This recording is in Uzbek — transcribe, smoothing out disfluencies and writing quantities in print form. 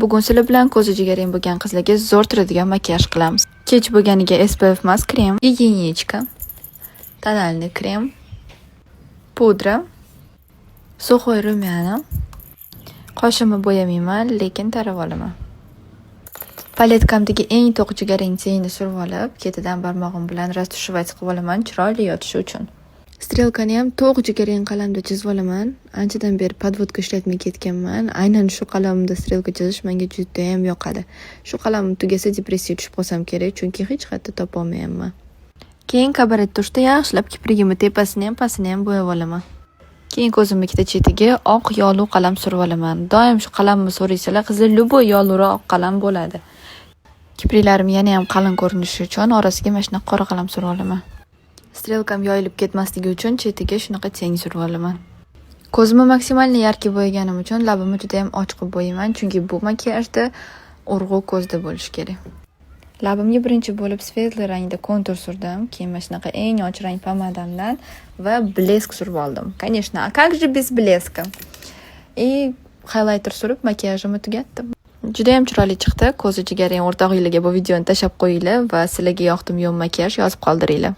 Bugun sizlar bilan ko'zi jigarrang bo'lgan qizlarga zo'r turadigan makiyaj qilamiz. Kech bo'lganiga SPF emas krem, гигиеничка, тональный krem, pudra, сухой румяна. Qoshimni bo'yamayman, lekin tarab olaman. Paletkamdagi eng to'q jigarrang тень ni surib olib, ketidan barmog'im bilan растушевать qilib olaman, chiroyli yotishi uchun. Strelkani ham to'q jigarrang qalamda chizib olaman. Anchadan beri подводка ishlatmay ketganman. Aynan shu qalamda strelka chizish menga judayam yoqadi. Shu qalamim tugasa, depressiyaga tushib qolsam kerak, chunki hech qayerda topolmayapman. Keyin Cabaret тушь da yaxshilab kiprigimni tepasini ham, pastini ham bo'yab olaman. Keyin ko'zimni ikkita chetiga oq yog'li qalam surib olaman. Doim shu qalamni so'raysalar, qizlar, любой yog'liroq oq qalam bo'ladi. Kipriklarim yana ham qalin ko'rinishi uchun orasiga mana shunaqa qora qalam surib olaman. Strelkam yoyilib ketmasligi uchun chetiga shunaqa тень surib olaman. Ko'zimni максимально яркий bo'yaganim uchun labimni juda ham och qilib bo'yayman, chunki bu makiyajda urg'u ko'zda bo'lishi kerak. Labimga birinchi bo'lib светлый rangda kontur surdim, keyin mana shunaqa eng och rang pomadamdan va блеск surib oldim. Конечно, а как же без блеска? И highlighter surib makiyajimni tugatdim. Juda ham chiroyli chiqdi. Ko'zi jigarrang o'rtog'inglarga bu videoni tashlab qo'yinglar va sizlarga yoqdimi, yo'qmi makiyaj, yozib qoldiringlar.